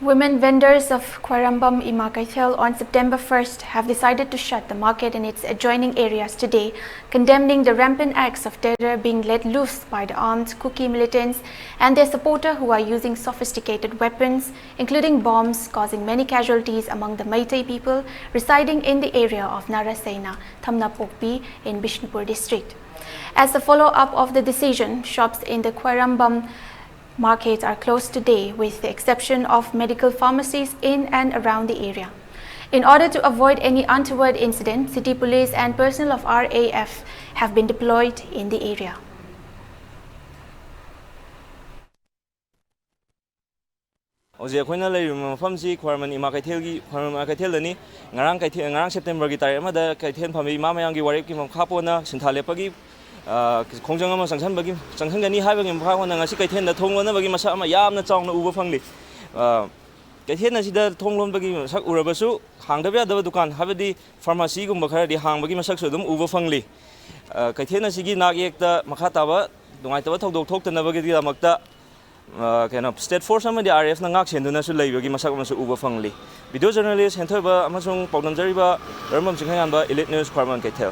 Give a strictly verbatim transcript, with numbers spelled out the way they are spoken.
Women vendors of Khwarambam Ima Keithel on September first have decided to shut the market and its adjoining areas today, condemning the rampant acts of terror being let loose by the armed Kuki militants and their supporter who are using sophisticated weapons, including bombs, causing many casualties among the Meitei people residing in the area of Naraseina, Thamnapokpi in Bishnupur district. As a follow-up of the decision, shops in the Khwarambam markets are closed today, with the exception of medical pharmacies in and around the area. In order to avoid any untoward incident, city police and personnel of R A F have been deployed in the area. ꯍꯧꯖꯤꯛ ꯑꯩꯈꯣꯏꯅ ꯂꯩꯔꯤꯕ ꯃꯐꯝꯁꯤ ꯈ꯭ꯋꯥꯏꯔꯝꯕꯟ ꯏꯃꯥ ꯀꯩꯊꯦꯜꯒꯤ, ꯈ꯭ꯋꯥꯏꯔꯝꯕꯟ ꯏꯃꯥ ꯀꯩꯊꯦꯜꯗꯅꯤ꯫ ꯉꯔꯥꯡ ꯀꯩꯊꯦꯜ, ꯉꯔꯥꯡ ꯁꯦꯞꯇꯦꯝꯕꯔꯒꯤ ꯇꯥꯔꯤꯛ ꯑꯃꯗ ꯀꯩꯊꯦꯜ ꯐꯝꯕꯤ ꯏꯃꯥ ꯃꯌꯥꯝꯒꯤ ꯋꯥꯔꯦꯞꯀꯤ ꯃꯈꯥ ꯄꯣꯟꯅ ꯁꯤꯟꯊꯥ ꯂꯦꯞꯄꯒꯤ, ꯑ, ꯈꯣꯡꯖꯪ ꯑꯃ ꯆꯪꯁꯤꯟꯕꯒꯤ, ꯆꯪꯁꯤꯟꯒꯅꯤ ꯍꯥꯏꯕꯒꯤ ꯃꯈꯥ ꯄꯣꯟꯅ ꯉꯁꯤ ꯀꯩꯊꯦꯜꯗ ꯊꯣꯡ ꯂꯣꯟꯅꯕꯒꯤ ꯃꯁꯛ ꯑꯃ ꯌꯥꯝꯅ ꯆꯥꯎꯅ ꯎꯕ ꯐꯪꯂꯤ꯫ ꯑ, ꯀꯩꯊꯦꯜ ꯑꯁꯤꯗ ꯊꯣꯡ ꯂꯣꯟꯕꯒꯤ ꯃꯁꯛ ꯎꯔꯕꯁꯨ, ꯍꯥꯡꯗꯕ ꯌꯥꯗꯕ ꯗꯨꯀꯥꯟ, ꯍꯥꯏꯕꯗꯤ ꯐꯥꯔꯃꯥꯁꯤꯒꯨꯝꯕ ꯈꯔꯗꯤ ꯍꯥꯡꯕꯒꯤ ꯃꯁꯛꯁꯨ ꯑꯗꯨꯝ ꯎꯕ ꯐꯪꯂꯤ꯫ ꯑ, ꯀꯩꯊꯦꯜ ꯑꯁꯤꯒꯤ ꯅꯥꯛ ꯌꯦꯛꯇ ꯃꯈꯥ ꯇꯥꯕ ꯅꯨꯡꯉꯥꯏꯇꯕ ꯊꯧꯗꯣꯛ ꯊꯣꯛꯇꯅꯕꯒꯤꯗꯃꯛꯇ, ꯑ, ꯀꯩꯅꯣ, ꯁ꯭ꯇꯦꯠ ꯐꯣꯔꯁ ꯑꯃꯗꯤ ꯑꯥꯔ ꯑꯦꯐꯅ ꯉꯥꯛ ꯁꯦꯟꯗꯨꯅꯁꯨ ꯂꯩꯕꯒꯤ ꯃꯁꯛ ꯑꯃꯁꯨ ꯎꯕ ꯐꯪꯂꯤ꯫ ꯚꯤꯗꯤꯑꯣ ꯖꯔꯅꯦꯂꯤꯁ ꯍꯦꯟꯊꯣꯏꯕ ꯑꯃꯁꯨꯡ ꯄꯥꯎꯗꯝꯖꯔꯤꯕ ꯔꯝꯕꯝ ꯆꯤꯡꯈꯩꯉꯥꯟꯕ, ꯏꯂꯤꯠ ꯅ꯭ꯌꯨꯁ, ꯈ꯭ꯋꯥꯏꯔꯝꯕꯟ ꯀꯩꯊꯦꯜ꯫